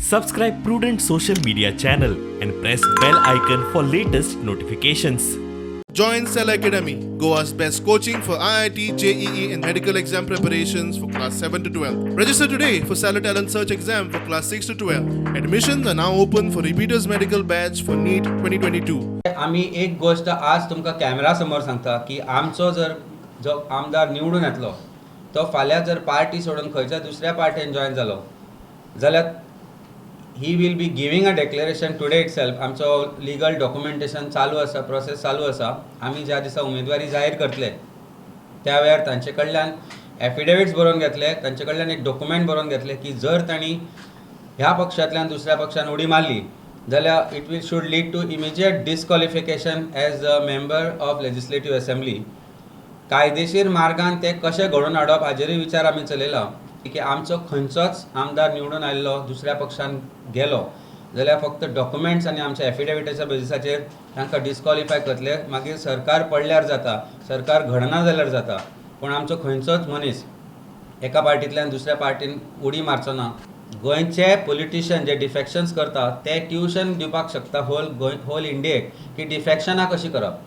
Subscribe Prudent Social Media channel and press bell icon for latest notifications. Join Cell Academy, Goa's best coaching for IIT, JEE, and medical exam preparations for class 7 to 12. Register today for Stellar Talent Search exam for class 6 to 12. Admissions are now open for repeaters medical batch for NEET 2022. आमी एक गोश्ट आज तुमकां camera समोर सांगता की आमचो जर जो आमदार निवडून येतलो, तो फाल्यां जर पार्टी सोडून खंयच्या दुसऱ्या पार्टेन जॉयन जालो जाल्यार he will be giving a declaration today itself. आमचो लिगल डॉक्युमेंटेशन चालू आसा, प्रोसेस चालू आसा. आमी ज्या दिसा उमेदवारी जाहीर करतले, त्या वेळार तांचे कडल्यान एफिडेविट्स बरोवन घेतले, तांचे कडल्यान एक डॉक्युमेंट बरोवन घेतले की जर तांणी ह्या पक्षांतल्यान दुसऱ्या पक्षान उडी मारली जाल्यार it will should lead to immediate disqualification as a member of Legislative Assembly. कायदेशीर मार्गान ते कशें घडोवन हाडप हाजेरूय विचार आमी चलयला की आमचो खंयचोच आमदार निवडून आयिल्लो दुसऱ्या पक्षान गेलो जाल्यार फक्त डॉक्युमेंट्स आनी आमच्या एफिडेविटाच्या बेजिसाचेर तांकां डिस्क्वॉलिफाय करतले. मागीर सरकार पडल्यार जाता, सरकार घडना जाल्यार जाता, पूण आमचो खंयचोच मनीस एका पार्टींतल्यान दुसऱ्या पार्टीन उडी मारचो ना. गोंयचे पॉलिटिशियन जे डिफॅक्शन्स करता, ते ट्युशन दिवपाक शकता होल गोंय, होल इंडियेक की डिफॅक्शनां कशीं करप.